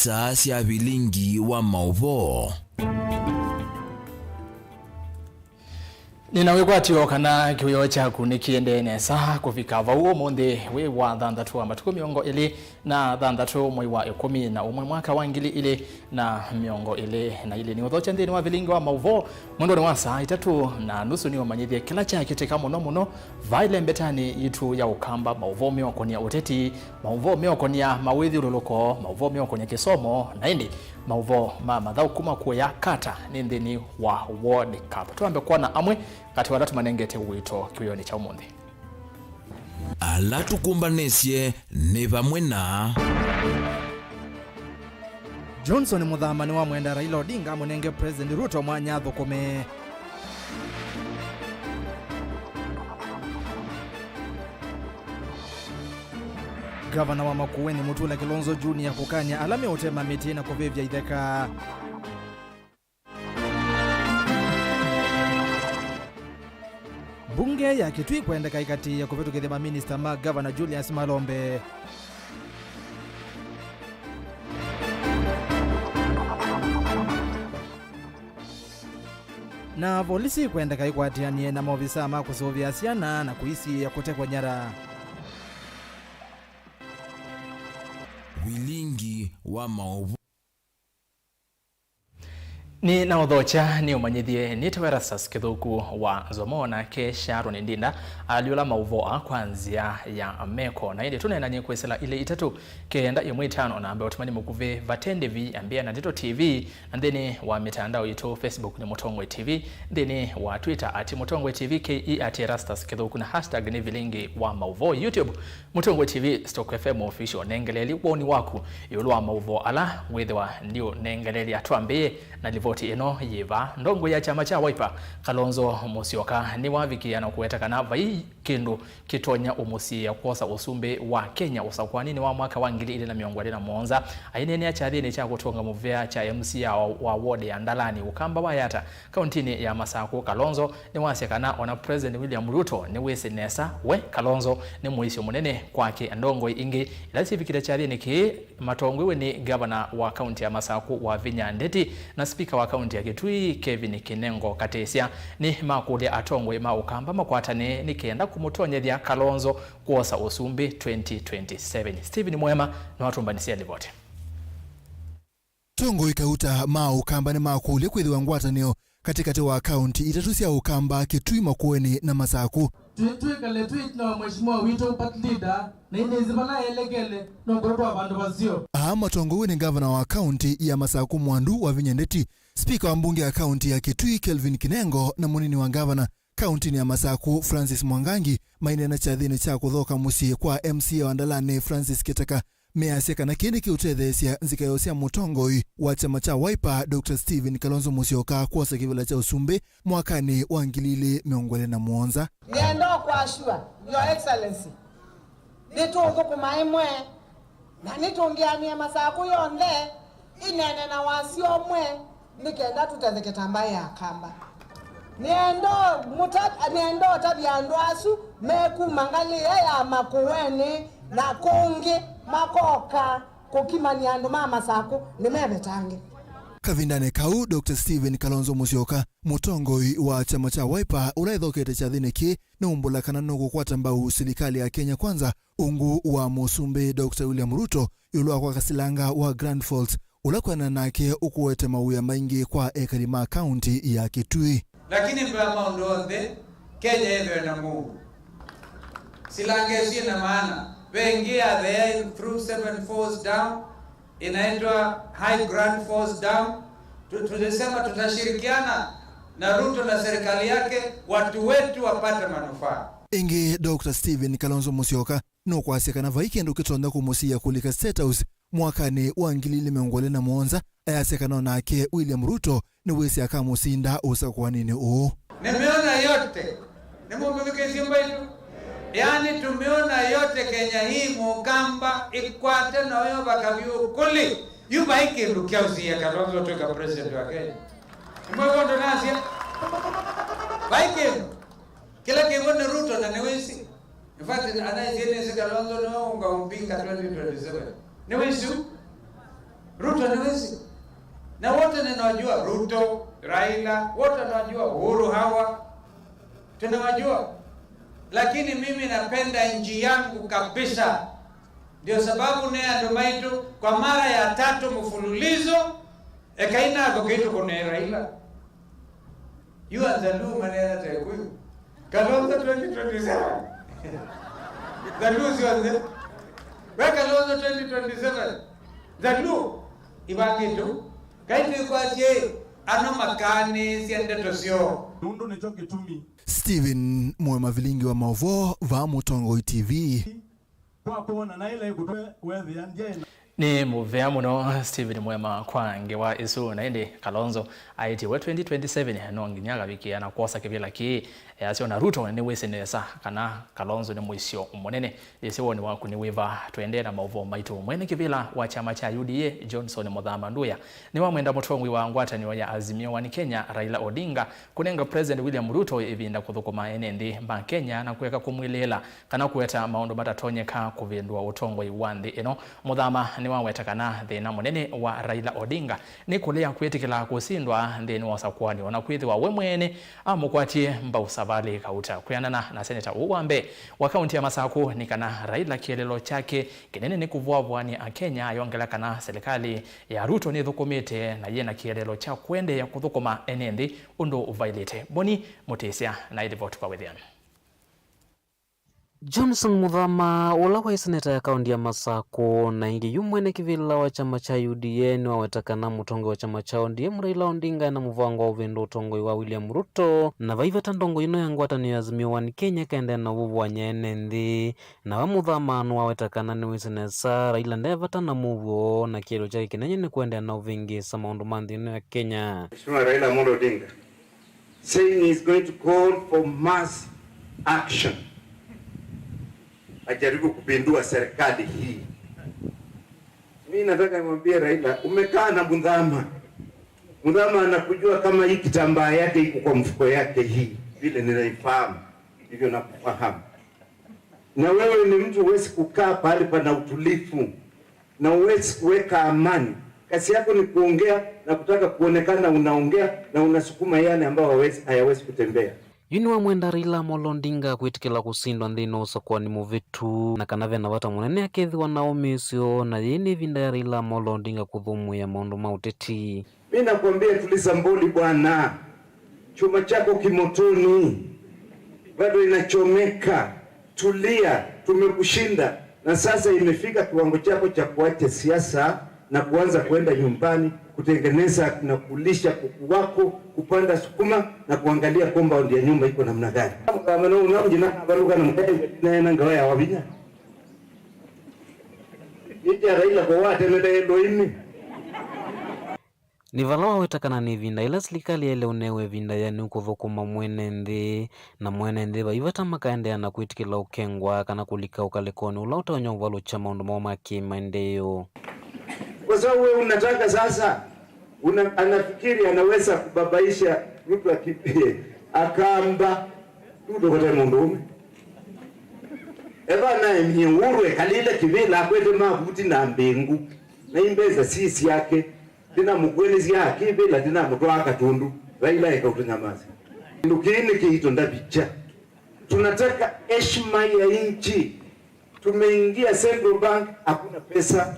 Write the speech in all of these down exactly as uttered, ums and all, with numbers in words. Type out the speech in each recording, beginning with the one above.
Saa sya vilingi wa maũvoo. Nĩna wĩkwatyo kana kĩwĩoo kyaku nĩkĩendee nesa kũvika vau ũmũnthĩ wĩ wa thanthatũ wa matukũ mĩongo ĩlĩ na thanthatũ mwei wa ĩkũmi na ũmwe mwaka wa ngili ilĩ na mĩongo ĩlĩ na ilĩ. Nĩ ũthokya nthĩnĩ wa vilingi wa maũvoo mwendonĩ wa saa itatũ na nusu nĩũmanyĩthye kĩla kyakĩtĩka mũno mũno vaĩle mbetanĩ yitũ ya Ũkamba, maũvoo meũkonia ũteti, maũvoo meũkonia mawĩthyũlũlũko, maũvoo meũkonia kĩsomo, na ĩndĩ maũvoo ma mathaũ kuma kũya Qatar nĩ nthĩnĩ wa World Cup. Twambe kwona amwe katĩ wa ala tũmanengete ũito kĩwĩonĩ kya ũmũnthĩ. Ala tũkũmbanĩsye nĩ vamwe na Johnson Mũthama nĩwamwenda Raila Odinga amũnenge President Ruto mwanya athũkũme. Gavana wa Makueni Mutula Kilonzo Junior kũkany'a ala meũtema mĩtĩ na kũvĩvya itheka. Mbunge ya Kitui kwendeka ĩkatĩĩa kũvĩtũkĩthya maminista ma Gavana Julius Malombe. Na volisi kwendeka ĩkwatĩanĩe na maovisaa ma kũsũvĩa syana na kũisiĩĩa kũtekwa nyara. Vilingi wa maũvoo. Nĩ na ũthokya nĩ ũmanyĩthye nĩtawa Erastus Kĩthũku wa Nzomo, nake Sharon Ndinda alyũla maũvoo aa kwa nzĩa ya meko. Na ĩndĩ tũneenany'e kwĩsĩla ilĩ itatũ, kenda ĩmwe itano, namba ya ũtũmani mũkuvĩ vate ndĩvi ambĩa na Ndeto T V, na nthĩnĩ wa mĩtandao yitũ, Facebook nĩ Mũtongoi T V, nthĩnĩ wa Twitter at Mũtongoi T V K E, at Erastus Kĩthũku, na hashtag nĩ vilingi wa maũvoo, YouTube Mũtongoi T V stroke F M official. Nengeleeli woni waku ĩũlũ wa maũvoo ala wĩthĩwa ndiũnengeleelya. Twambĩĩe na livoti ĩno yĩ vaa. Ndongoi ya kyama kya Wiper, Kalonzo Musyoka, nĩwavikĩĩa na kũweta kana vai kĩndũ kĩtonya ũmũsiĩĩa kwosa ũsumbĩ wa Kenya ũsakũaninĩ wa mwaka wa ngili ilĩ na mĩongo ĩlĩ na mũonza. Aineenea kyathĩnĩ kya kũtũnga mũvea kya M C A wa, wa ward ya Ndalani, Ũkamba wa Yatta, kauntinĩ ya Masakũ, Kalonzo nĩwasya kana ona President William Ruto nĩwĩsĩ nesa we, Kalonzo, nĩ mũisyo mũnene kwake. Ndongoi ingĩ ila syĩvikĩte kyathĩnĩ kĩĩ matongoew'e nĩ ngavana wa kaunti ya Masakũ, Wavinya Ndeti, na spika wa kaunti ya Kitui, Kevin Kinengo Katisya, nĩmakũlya atongoi ma Ũkamba makwatanĩe nĩ kenda kũmũtonyethya Kalonzo kwosa ũsumbĩ twenty twenty-seven. Stephen Mwema nĩwatũmbanĩsya livoti. Atongoi kauta ma Ũkamba nĩmakũlya kwĩthĩwa ngwatanĩo katĩkatĩ wa kaunti itatũ sya Ũkamba, Kitui, Makueni na Masakũ. Twĩ-, twĩkale twĩ na Mheshimiwa witũ party leader, na inĩsĩ vala elekele, no kũtwa vandũ vaseo. Aa matongoew'e nĩ ngavana wa kaunti ya Masakũ Mwandu Wavinya Ndeti, spika wa mbunge ya kaunti ya Kitui Kelvin Kinengo, na mũnini wa ngavana kauntinĩ ya Masakũ Francis Mwangangi, maineena kyathĩnĩ kya kũthoka mũsyĩ kwa M C A wa Ndalani Francis Kitaka, measya kana kĩĩ nĩkĩũtetheesya nzika yoo sya mũtongoi wa kyama kya Wiper, Doctor Stephen Kalonzo Musyoka, kwosa kĩvĩla kya ũsumbĩ mwakanĩ wa ngili ilĩ mĩongo ĩlĩ na mũonza. Nĩenda o kwasua, Your Excellency, nĩtũũthũkũma ĩmwe, na nĩtũngĩanĩe Masakũ yonthe ĩneene na wasya ũmwe, nĩ kenda tũtetheke ta mbaĩ ya Kamba. Nĩenda mũta-, nĩenda ũtavya andũ asu me kuma ngalĩ ĩya ya Makueni na kũngĩ makoka kũkimany'a andũ ma Masakũ nĩmevetange. Kavindanĩ kau, Doctor Stephen Kalonzo Musyoka, mũtongoi wa kyama kya Wiper, ũla ĩthokete kyathĩnĩ kĩĩ, nĩumbũla kana nũkũkwata mbau silikalĩ ya Kenya Kwanza ungu wa Mũsumbĩ Doctor William Ruto ĩũlũ wa kwaka silanga wa Grand Falls, ũla kwĩanana nake ũkũete mawĩa maingĩ kwa ekali ma kaunti ya Kitui. Lakini mbee wa maũndũ onthe, Kenya yĩthĩwe na mũuo. Silanga ĩsu ĩna maana. Ve ĩngĩ ya the air through Seven Falls Dam, inaitwa High Grand Falls Dam. Tu-, tulisema tutashirikiana na Ruto na serikali yake, watu wetu wapate manufaa. Ĩngĩ, Doctor Stephen Kalonzo Musyoka nũkwasya kana vai kĩndũ kĩtonya kũmũsiĩĩa kũlika State House mwakanĩ wa ngili ilĩ mĩongo ĩlĩ na mũonza, ayasya kana onake William Ruto nĩwĩsĩ akamũsinda ũsakũaninĩ ũũ. Nimeona yote. Nĩmũmĩthukĩĩsye mbaitũ? Yaani, tumeona yote Kenya hii, Mũkamba ĩkwate na ũyo vakavyũ kũlĩ. Yu vai kĩndũ kyaũsiĩĩa Kalonzo ũtw'ĩka president wa Kenya. Nĩmwĩw'a ũndũ nasya? Vai kĩndũ. Kĩla kĩvo nĩ Ruto na nĩwĩsĩ. In fact, anaisye nĩsĩ Kalonzo nĩwe ũngaũmbinga twenty twenty-seven. Nĩwĩsĩ? Ruto ni wezi. Na wote ninajua Ruto, Raila, wote najua Uhuru, hawa tunawajua. Lakini mimi napenda nchi yangu kabisa. Ndio sababu ne andũ maitũ kwa mara ya tatu mfululizo, ekai ngatho kĩtũkũne Raila. Yu Anzalu manena ta Kikuyu. Kalonzo twenty twenty-seven. Nzalu syonthe. We Kalonzo twenty twenty-seven. Nzalu ivangĩtũ. Kai twĩkwatye ano makaanĩsya ndeto syoo. Nũndũ nĩkyo kĩtumi. Stephen Mwema, vilingi wa maũvoo, vaa Mũtongoi T V. Kwa kwona na ĩla ĩkũtwe wethĩa ndyaĩ na. Nĩ mũvea mũno Stephen Mwema kwa ngewa ĩsu, na ĩndĩ Kalonzo aĩtye we twenty twenty-seven no nginya akavikĩa na kwosa kĩvĩla kĩĩ. Easya ona Ruto nĩwĩsĩ nesa kana Kalonzo nĩ mũisyo mũnene. Yĩsĩ woni waku nĩ wĩva? Tũendee na maũvoo maitũ. Mwene kĩvĩla wa kyama kya U D A, Johnson Muthama Nduya, nĩwamwenda mũtongoi wa ngwatanĩo ya Azimio One Kenya, Raila Odinga, kũnenga President William Ruto ĩvinda kũthũkũma ene nthĩ ma Kenya na kũeka kũmwĩlĩĩla kana kũeta maũndũ matatonyeka kũvĩndũa ũtongoi wa nthĩ ĩno. Muthama nĩwaweta kana thĩna mũnene wa Raila Odinga nĩ kũlea kwĩtĩkĩla kũsindwa nthĩnĩ wa ũsakũani, o na kwĩthĩwa we mwene amũkwatie mbau Savalĩ kauta. Kwĩanana na seneta ũũ wa mbee wa kaunti ya Masakũ, nĩ kana Raila kĩeleelo kyake kĩnene nĩ kũvũavũanĩa Akenya, ayongela kana silikalĩ ya Ruto nĩthũkũmĩte na yĩna kĩeleelo kya kũendeea kũthũkũma ene nthĩ ũndũ vaĩlĩte. Boni Mũtĩsya na ĩlivoti kwa wĩthĩano. Johnson Muthama, ũla waĩ seneta ya kaunti ya Masakũ, na ĩngĩ yu mwene kĩvĩla wa kyama kya U D A, nĩwaweta kana mũtongoi wa kyama kya O D M Raila Odinga ena mũvango wa ũvĩndũa ũtongoi wa William Ruto, na vai vata ndongo ĩno ya ngwatanĩo ya Azimio One Kenya ĩkaendeea na ũvũvũany'a ene nthĩ. Nawe Muthama nĩwaweta kana nĩwĩsĩ nesa Raila nde vata na mũuo, na kĩeleelo kyake kĩnene nĩ kũendeea na ũvĩngĩĩsa maũndũ ma nthĩ ĩno ya Kenya. Mheshimiwa Raila Amolo Odinga, saying he is going to call for mass action, ajaribu kupindua serikali hii. Mimi nataka nimwambie Raila, umekaa na Muthama. Muthama anakujua kama hii kitambaa yake iko kwa mfuko yake hii, vile ninaifahamu, hivyo nakufahamu. Na wewe ni mtu huwezi kukaa pahali pana utulivu. Na huwezi kuweka amani. Kazi yako ni kuongea na kutaka kuonekana unaongea na unasukuma yale ambayo hawezi, hayawezi kutembea. Yu nĩwamwenda Raila Amolo Odinga kwĩtĩkĩla kũsindwa nthĩnĩ wa ũsakũani mũvĩtu, na kana vena vata mũnene akethĩwa na ũmĩĩsyo, na yĩĩ nĩ ĩvinda ya Raila Amolo Odinga kũthũmũĩa maũndũ ma ũteti. Mi nakwambia, tuliza mboli bwana, chuma chako kimotoni, bado inachomeka. Tulia, tumekushinda, na sasa imefika kiwango chako cha kuacha siasa na kuanza kuenda nyumbani kutengeneza na kulisha kuku wako, kupanda sukuma na kuangalia compound ya nyumba iko namna gani. Kama no unamjina baluka na mkate na ngawa ya wabinya. Ija Raila kwa wate na ndio ime. Nĩ vala waweta kana nĩ ĩvinda yĩla silikalĩ yaĩle ũnewe ĩvinda yĩanu kũthũkũma mwene nthĩ, na mwene nthĩ vai vata makaendeea na kwĩtĩkĩla ũkengwa kana kũlika ũkalĩkonĩ ũla ũtonya ũvalũkya maũndũ moo ma kĩ-maendeeo. Kwa sababu wewe unataka sasa, una-, anafikiri anaweza kubabaisha Ruto aki-, akamba Ruto kote mũndũ ũme. Eva naemie Uhuru ekalile kĩvĩla akwete mavuti na mbĩngũ, na imbesa si syake. Ndinamũkwĩlĩsya akĩvĩla, ndinamũtwaa Katundu, Raila eka ũtũnyamasa. Kĩndũ kĩĩ nĩ kĩito ndavikya. Tunataka heshima ya nchi. Tumeingia Central Bank, hakuna pesa.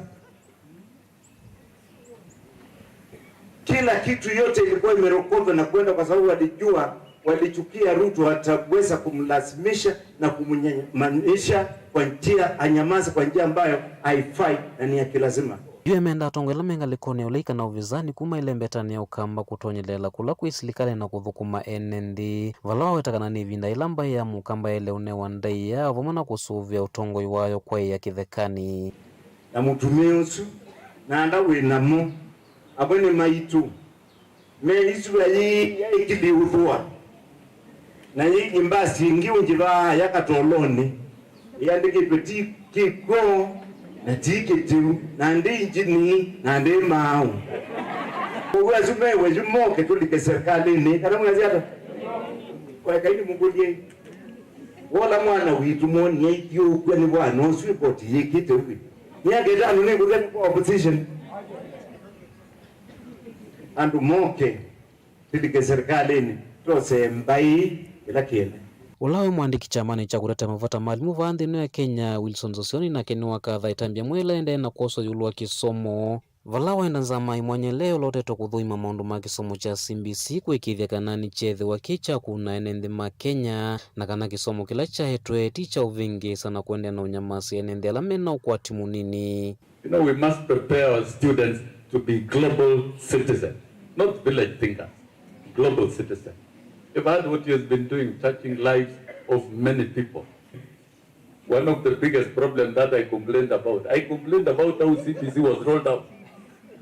Kila kitu yote ilikuwa imerokodhwa na kwenda, kwa sababu walijua, walichukia Ruto ataweza kumlazimisha na kumnyamazisha kwa njia, anyamaze kwa njia ambayo haifai na ni ya kilazima. Yu emenda atongoi ala me ngalĩkonĩ ya ũlei kana ovisanĩ kuma ĩlembetanĩ ya ũkamba kũtonyeleela kũla kwĩ silikalĩ na kũthũkũma ene nthĩ, vala waweta kana nĩ ĩvinda yĩla mbaĩ ya mũkamba yaĩle ũnewa ndaĩa vamwe na kũsũvĩa ũtongoi wayo kwaĩa kĩthekanĩ. Na mũtumĩa ũsu, na ala wĩ namo, amwe nĩ maitũ. Me ĩsua yĩĩ yaĩkĩlĩũthwa, na yĩĩ mbasi ĩngĩ ũnjĩvaa ya katolonĩ, ĩandĩkĩtwe ti kĩkw'o, na ti kĩtĩu, na ndĩ injini, na ndĩ maaũ. Kwoou asu mewe yu moke tũlike serikalĩnĩ, kana mwasya ata? Kwa ĩkai nĩmũkũlye, wola mwana witũ mwonie aithyũũkw'a nĩ vwana ũsu ĩkoti yĩkĩte ũu, myaka ĩtano nĩkũthela kwa opposition. andũ moke tũlike serikalĩnĩ, tose mbaĩ ĩla kĩene. Ũla wĩ mwandĩki kyamanĩ kya kũtetea mavata ma alimũ vaa nthĩ ĩno ya Kenya, Wilson Sossion, nake nĩwakatha ĩtambya ĩmwe ĩla ĩendee na kwoswa ĩũlũ wa kĩsomo, vala waenda nzama ĩ mwanya ĩla ĩolotetwe kũthũima maũndũ ma kĩsomo kya C B C kũĩkĩĩthya kana nĩkyethĩwa kĩ kya kũna ene nthĩ ma Kenya, na kana kĩsomo kĩla kyaetwe ti kya ũvĩngĩĩsa na kũendeea na ũnyamasya ene nthĩ ala me na ũkwati mũnini. You know, we must prepare our students to be global citizens, not village thinkers, global citizens. You've heard what he has been doing, touching lives of many people. One of the biggest problems that I complained about, I complained about how C B C was rolled out.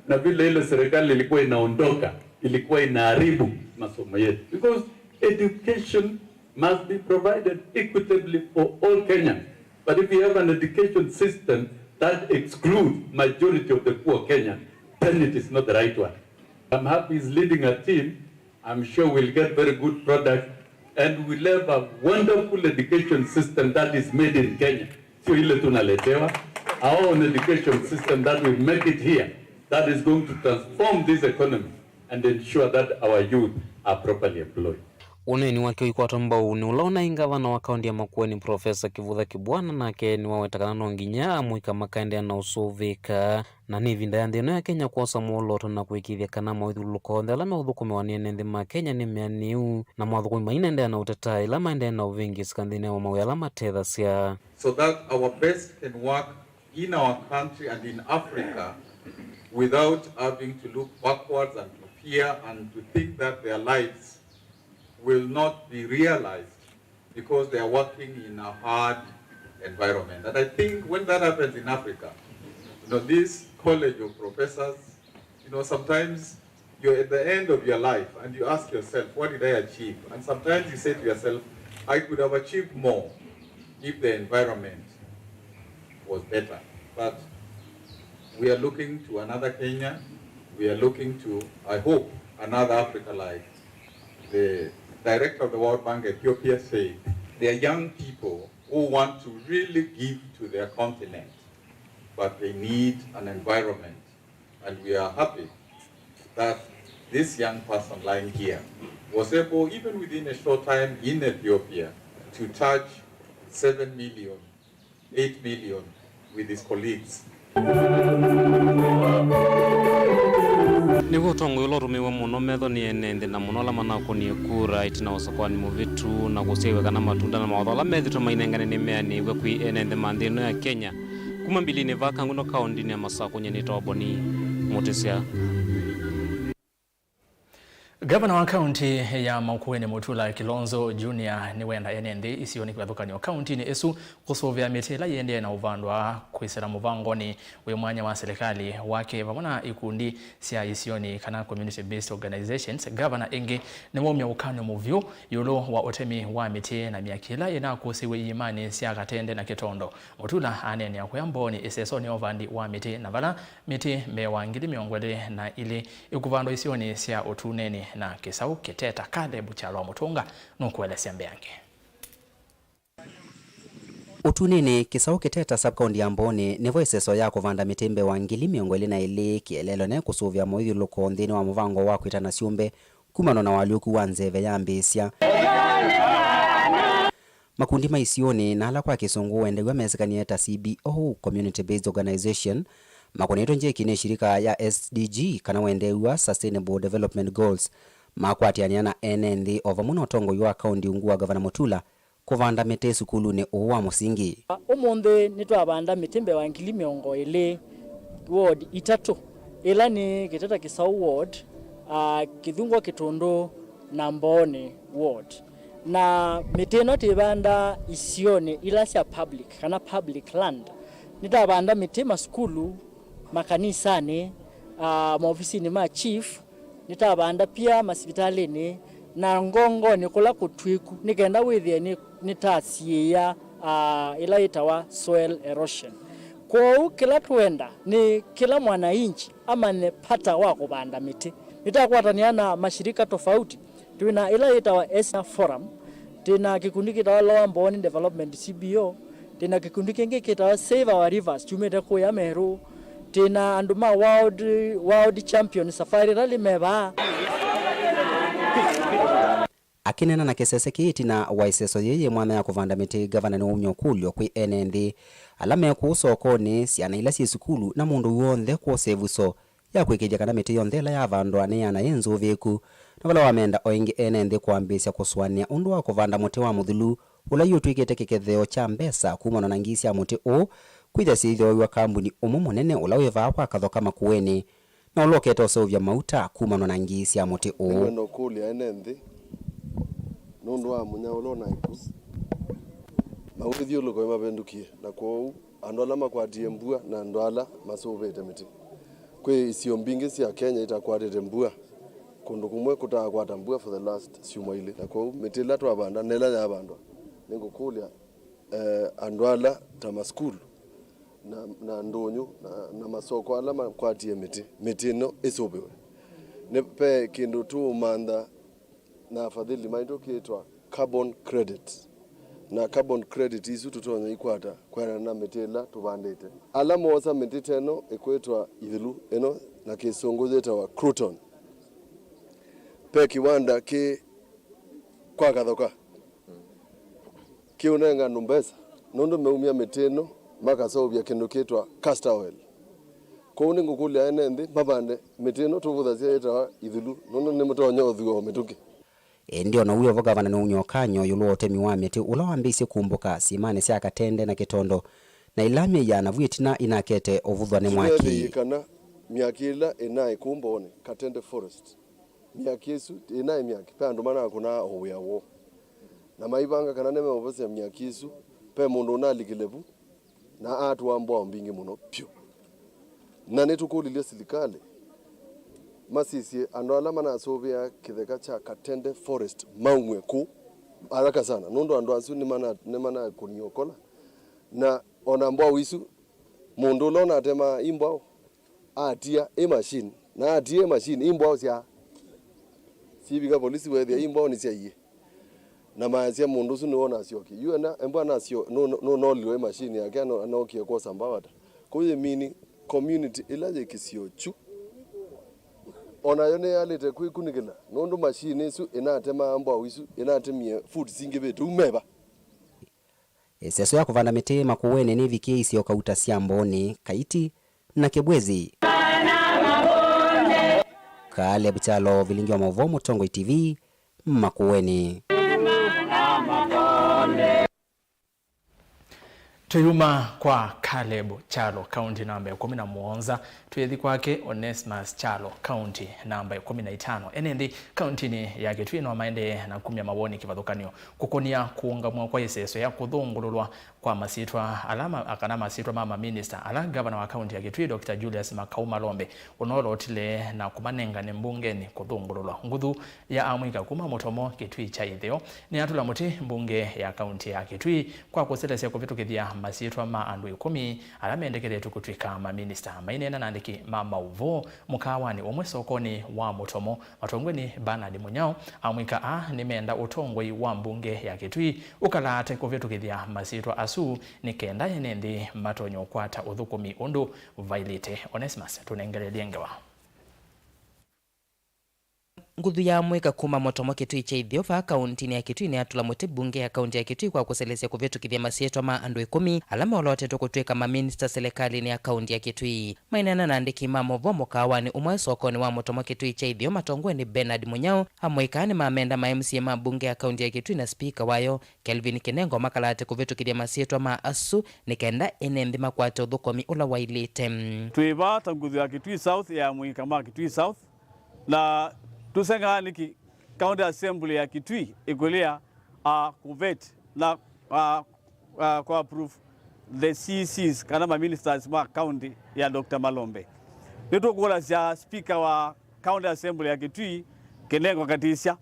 Na vile ile serikali ilikuwa inaondoka, ilikuwa inaharibu masomo yetu. Because education must be provided equitably for all Kenyans. But if you have an education system that excludes majority of the poor Kenyans, then it is not the right one. I'm happy he's leading a team. I'm sure we'll get very good product and we'll have a wonderful education system that is made in Kenya. Sio ile tunaletewa. Our own education system that we make it here, that is going to transform this economy and ensure that our youth are properly employed. Ũneeni wake ũikwatwa mbau nĩ ũla ũnaĩ ngavana wa kaũnti ya Makueni, Profesa Kivutha Kibwana, nake nĩwaweta kana no nginya amũika makaendeea na ũsũvĩĩka, na nĩ ĩvinda ya nthĩ ĩno ya Kenya kwosa mwolooto na kũĩkĩĩthya kana mawĩthyũlũlũko onthe ala meũthũkũmĩwa nĩ ene nthĩ ma Kenya nĩ meanĩu, na mathũkũmi mainendeea na ũteta ĩla maendeea na ũvĩngĩĩsĩka nthĩnĩ wa mawĩa ala matethasya. So that our best can work in our country and in Africa without having to look backwards and to fear and to think that their lives will not be realized because they are working in a hard environment. And I think when that happens in Africa, you know, this college of professors, you know, sometimes you're at the end of your life and you ask yourself, "What did I achieve?" And sometimes you say to yourself, "I could have achieved more if the environment was better." But we are looking to another Kenya. We are looking to, I hope, another Africa like the director of the World Bank Ethiopia said, there are young people who want to really give to their continent, but they need an environment. And we are happy that this young person lying here was able, even within a short time in Ethiopia, to touch seven million, eight million with his colleagues. Nĩw'o ũtongoi ũla ũtũmĩiwe mũno methonĩ ene nthĩ, na mũno ala manakũnie kura ĩtina wa ũsakwani mũvĩtu, na kũsyaĩw'a kana matunda na mawatho ala methĩtwe mainengane nĩmeanĩiw'e kwĩ ene nthĩ ma nthĩ ĩno ya Kenya. Kuma Mbilinĩ vaa Kangundo kaũndĩnĩ ya Masakũ, nyie nĩtawa Boni Mũtĩsya. Ngavana wa kaũntĩ ya Makueni Mutula Kilonzo Junior nĩwenda ene nthĩ isionĩ kĩvathũkany'o kaũntĩnĩ ĩsu kũsũvĩa mĩtĩ ĩla yĩendee na ũvandwa kwĩsĩla mũvangonĩ wĩ mwanya wa silikalĩ wake vamwe na ikundi sya isionĩ kana community based organizations. Ngavana ĩngĩ nĩwaumya ũkany'o mũvyũ ĩũlũ wa ũtemi wa mĩtĩ na myaki ĩla yĩnakũsĩw'e iĩmanĩ sya Katende na Kĩtondo. Mutula aneenea kũya Mbooni ĩsesonĩ ya ũvandi wa mĩtĩ na vala mĩtĩ mbee wa ngili mĩongo ĩlĩ na ilĩ ĩkũvandwa isionĩ sya Ũtunĩnĩ na Kĩsaũ Kĩteta. Caleb Kyalwa Mũtũnga nũkũelesya mbeange. Ũtunĩnĩ, Kĩsaũ Kĩteta, sub-county ya Mbooni, nĩvo ĩseso ya kũvanda mĩtĩ mbee wa ngili mĩongo ĩlĩ na ilĩ kĩeleelo ne kũsũvĩa mũithyũlũko nthĩnĩ wa mũvango wa kwĩtana syũmbe kumana na ũalyũku wa nzeve yambĩĩsya. Makundi ma isionĩ na ala kwa kĩsũngũ wendeew'a mesĩkanĩe ta C B O, Community Based Organization, makũnĩtwe njĩki nĩ shirika ya S D G, kana wendeew'a Sustainable Development Goals, makwatĩanĩa na ene nthĩ o vamwe na ũtongoi wa kaũnti ungu wa Gavana Mutula kũvanda mĩtĩ sukulunĩ ũũ wa mũsingi. Ũmũnthĩ nĩtwavanda mĩtĩ mbee wa ngili mĩongo ĩlĩ ward itatũ, ĩla nĩ Kĩteta Kĩsaũ ward, ah, Kĩthungwa Kĩtũndũ na Mbooni ward. Na mĩtĩ ĩno twĩvanda isionĩ ila sya public, kana public land. Nĩtavanda mĩtĩ masukulu, makanisanĩ, ah, maovisinĩ ma chief, nĩtavanda pia masivitalĩnĩ na ngongonĩ kũla kũtw'ĩku, nĩ kenda wĩthĩe nĩ, nĩtasiĩĩa, ah, ĩla yĩtawa soil erosion. Kwoou kĩla twenda nĩ kĩla mwananchi amanye vata wa kũvanda mĩtĩ. Nĩtakwatanĩa na mashirika tofauti, twĩ na ĩla yĩtawa Esi Forum, twĩ na kĩkundi kĩtawa Lower Mbooni Development C B O, twĩ na kĩkundi kĩngĩ kĩtawa Save Our Rivers kyumĩte kũya Meru, Twĩ na andũ ma World, World Champion Safari Rally me vaa. Akĩneena na kĩsese kĩĩ ĩtina wa ĩseso yĩĩ yĩ mwanya ya kũvanda mĩtĩ, ngavana nĩwaumya ũkũlyo kwĩ ene nthĩ ala me kũũ sokonĩ, syana ila syĩ sukulu, na mũndũ w'onthe kwosa ĩvuso ya kũĩkĩĩthya kana mĩtĩ yonthe ĩla yavandwa nĩ yana yĩ nzũvĩĩku. Na vala wamenda o ĩngĩ ene nthĩ kwambĩĩsya kũsũanĩa ũndũ wa kũvanda mũtĩ wa mũthulu, ũla yu ũtw'ĩkĩte kĩketheo kya mbesa kumana na ngii sya mũtĩ ũũ, kwĩthĩa syĩthooaw'a kambuni ũmwe mũnene ũla wĩ vaa kwa Kathoka Makueni, na ũla ũkete ũseũvya mauta kumana na ngii sya mũtĩ ũũ. Nĩngwenda ũkũlya ene nthĩ nũndũ wa mũnyao ũla ũnaĩ ku, mawĩthyũlũlũko nĩmavĩndũkie, na kwoou andũ ala makwatie mbua na andũ ala masũvĩte mĩtĩ. Kwĩ isio mbingĩ sya Kenya itakwatĩte mbua, kũndũ kũmwe kũtaakwata mbua for the last syumwa ilĩ, na kwoou mĩtĩ ĩla twavanda na ĩla yavandwa, nĩngũkũlya, eh, andũ ala ta masukulu na, na ndũnyũ na, na masoko ala makwatie mĩtĩ, mĩtĩ ĩno ĩsũvĩwe. Nĩ ve kĩndũ tũũmantha na afadhili maitũ kĩtwa carbon credit. Na carbon credit isu tũtonya ikwata kwĩanana na mĩtĩ ĩla tũvandĩte. Ala moosa mĩtĩ ta ĩno ĩkwĩtwa ithulu ĩno na kĩsũngũ yĩtawa cruton, ve kĩwanda kĩ kwa Kathoka kĩũnenga andũ mbesa nũndũ meumya mĩtĩ ĩno makaseũvya kĩndũ kĩtwa castor oil. Kwoou nĩngũkũlya ene nthĩ mavande mĩtĩ ĩno tũvũthasya yĩtawa ithulu nũndũ nĩmũtonya ũthua o mĩtũkĩ. Ĩndĩ o na ũu wĩ o vo, ngavana nĩwaumya ũkany'o ĩũlũ wa ũtemi wa mĩtĩ ũla wambĩĩisye kumbũka syĩmanĩ sya Katende na Kĩtondo, na ila myei ya navu ĩtina inakete ũvũthwa nĩ mwaki. Tũveethĩie kana myaki ĩla ĩnaĩ kũu Mbooni, Katende Forest, myaki ĩsu ĩnaĩ myaki, ve andũ manakũnaa o wĩa woo, na maivanga kana nĩmeũvosya myaki ĩsu, ve mũndũ ũnalikile vu na atũa mbwao mbingĩ mũno vyũ. Na nĩtũkũlilye silikalĩ masisye andũ ala manasũvĩaa kĩtheka kya Katende Forest maumw'e kũu haraka sana, nũndũ andũ asu nĩmana-, nĩmanakũnie ũkola. Na ona mbwao isu, mũndũ ũla ũnatemaa i mbwao atia ĩ machine, na atia ĩ machine, i mbwao sya sivika polisi weethĩa i mbwao nĩsyaie. Na maasya mũndũ ũsu nĩwe ũnasyokie. Yu ena embwa anasyo nũ-, nũ-, nũnolilwe ĩ machine yake ano-, anokie kwosa mbao ata. Kũu yĩmini community ĩla yĩ kĩsio kyu, o nayo nĩyalĩte kwĩkunĩkĩla nũndũ machine ĩsu ĩnatemaa mbwao isu ĩnatemie foot singĩvĩte u meva. Ĩseso ya kũvanda mĩtĩ Makueni nĩvikĩe isio kauta sya Mbooni, Kaiti na Kĩbwezi. Caleb Kyalo, vilingi wa maũvoo, Mũtongoi T V, Makueni. Tũyuma kwa Caleb Kyalo, kaunti namba ĩkũmi na mũonza, twĩthi kwake Onesmus Kyalo, kaunti namba ĩkũmi na itano. Ene nthĩ kauntinĩ ya Kitui no maendee na kumya mawoni kĩvathũkany'o kũkũnia kũũngamw'a kwa ĩseso ya kũthũngũlũlwa kwa masyĩtwa ala ma-, kana masyĩtwa ma maminista ala ngavana wa kaunti ya Kitui, Doctor Julius Makau Malombe, ũnoolotile na kũmanengane mbungenĩ kũthũngũlũlwa. Nguthu ya amwĩka kuma Mũtomo, Kitui kya Ĩtheo, nĩyatũla mũtĩ mbunge ya kaunti ya Kitui kwa kũselesya kũvĩtũkĩthya masyĩtwa ma andũ ĩkũmi ala mendekethetw'e kũtw'ĩka maminista. Maineena na andĩki ma maũvoo mũkaawanĩ ũmwe sokonĩ wa Mũtomo, matongwe nĩ Bernard Mũnyao, amwĩka aa nĩmenda ũtongoi wa mbunge ya Kitui ũkalaate kũvĩtũkĩthya masyĩtwa asu nĩ kenda ene nthĩ matonye ũkwata ũthũkũmi ũndũ vaĩlĩte. Onesmus, tũnengelelye ngewa. Nguthu ya amwĩka kuma Mũtomo, Kitui kya Ĩtheo, vaa kauntinĩ ya Kitui nĩyatũla mũtĩ mbunge ya kaunti ya Kitui kwa kũselesya kũvĩtũkĩthya masyĩtwa ma andũ ĩkũmi ala molotetwe kũtw'ĩka maminista silikalĩnĩ ya kaunti ya Kitui. Maineena na andĩki ma maũvoo mũkaawanĩ ũmwe sokonĩ wa Mũtomo, Kitui kya Ĩtheo, matongwe nĩ Bernard Mũnyao, amwĩka aa nĩmamenda ma M C A ma mbunge ya kaunti ya Kitui na spika wayo, Kelvin Kinengo, makalaate kũvĩtũkĩthya masyĩtwa ma asu nĩ kenda ene nthĩ makwate ũthũkũmi ũla waĩlĩte. Twĩ vaa ta nguthu ya Kitui South, ya amwĩka ma Kitui South, na tũseng'aa nĩkĩ County Assembly ya Kitui ĩkũlea, uh, kũvet na, uh, uh, kũ approve the C Cs kana ma ministers ma county ya Doctor Malombe. Nĩtũkũlasya speaker wa County Assembly ya Kitui, Kinengo Katisya,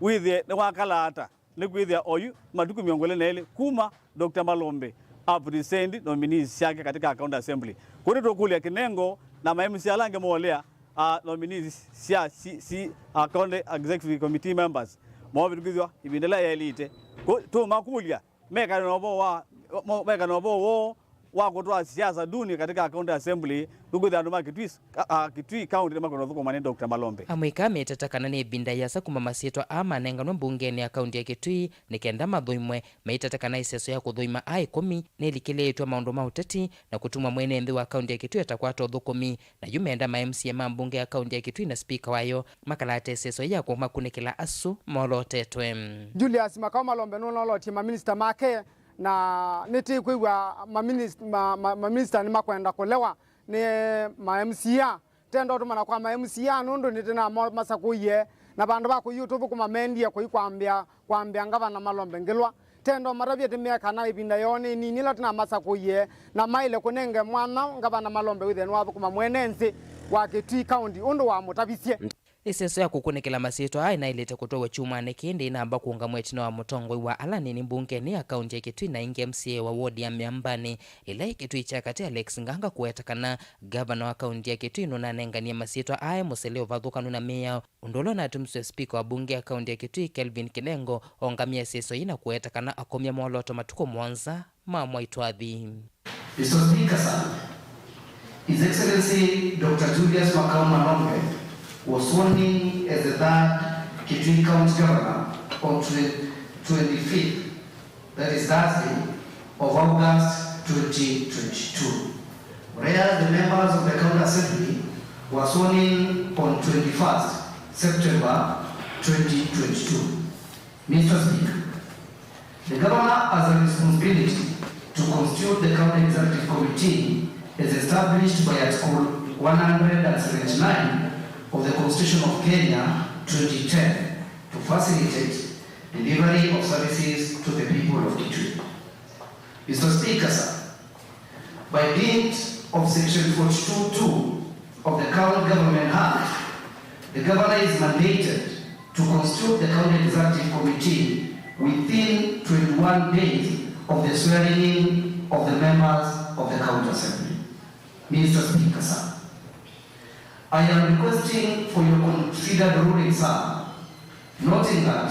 wĩthĩe nĩwakala ata, nĩkwĩthĩa oyu matukũ mĩongo ĩlĩ na elĩ kuma Doctor Malombe a present nominees syake katika County Assembly. Kũu nĩtũkũlya Kinengo na ma M C A ala angĩ molea, uh, nominees sya si, si, uh, County Executive Committee members movĩtũkĩthw'a ĩvinda ĩla yaĩlĩte. Kũ-, tũmakũlya mekane na ũvoo wa, mo-, mekane na ũvoo woo wa kũtwaa siasa duni katika county assembly, nũkwĩthĩa andũ ma Kitui, a, a, Kitui County nĩmakwenda ũthũkũma nĩ Doctor Malombe. Amũika metata kana nĩ ĩvinda yĩasa kuma masyĩtwa aa manenganwe mbungenĩ ya kaunti ya Kitui nĩ kenda mathũimwe, meitata kana ĩseso ya kũthũima aa ĩkũmi nĩlikĩlĩĩtw'e maũndũ ma ũteti na kũtuma mwene nthĩ wa kaunti ya Kitui atakwata ũthũkũmi, na yu menda ma M C A ma mbunge ya kaunti ya Kitui na spika wayo makalate ĩseso ya kũmakunĩkĩla asu molotetwe. Julius Makau Malombe nũnolotie maminista make, na nĩtĩkwĩw'a maminist-, ma, ma, maminista nĩmakwenda kũlewa nĩ ma M C A. Tenda ũtũmana kwa ma M C A nũndũ nĩtĩnamasakũie, na vandũ va kũi ũtũthũkũma mendie kũi kwambĩa, kwambĩa ngavana Malombe ngĩlwa. Tenda ũmatavye tĩmea kana ĩvinda yoo nĩ nini ĩla tũnamasakũie, na maĩle kũnenge mwanya ngavana Malombe wĩthĩe nĩwathũkũma mwene nthĩ wa Kitui County ũndũ wamũtavisye. Ĩseso ya kũkunĩkĩla masyĩtwa aa ĩnaĩlĩte kũtwawa kyumwanĩ kĩĩ ndĩnamba kũũngamw'a ĩtina wa mũtongoi wa ala anini mbungenĩ ya kaunti ya Kitui na ĩngĩ M C A wa ward ya Mĩambanĩ ĩla yĩ Kitui kya Katĩ, Alex Nganga, kũweta kana ngavana wa kaunti ya Kitui nũnanenganie masyĩtwa aa e mũsele ũvathũkanu na mĩao, ũndũ ũla ũnatumisye spika wa mbunge ya kaunti ya Kitui, Kelvin Kinengo, ongamya ĩseso yĩĩ na kũweta kana akomya mwolooto matukũ mũonza ma mwaitwathi. Mister Speaker, sir, His Excellency Doctor Julius Makau Malombe was sworn in as the third Kitui County Governor on twenty, twenty-fifth, that is Thursday, of August twenty twenty-two, whereas the members of the County Assembly were sworn in on twenty-first September twenty twenty-two. Mister Speaker, the Governor has a responsibility to constitute the County Executive Committee as established by Article one hundred and seventy-nine of the Constitution of Kenya twenty ten to facilitate delivery of services to the people of Kitui. Mister Speaker, sir, by dint of Section forty-two two of the County Government Act, the Governor is mandated to constitute the County Executive Committee within twenty-one days of the swearing in of the members of the County Assembly. Mister Speaker, sir, I am requesting for your considered ruling, sir, noting that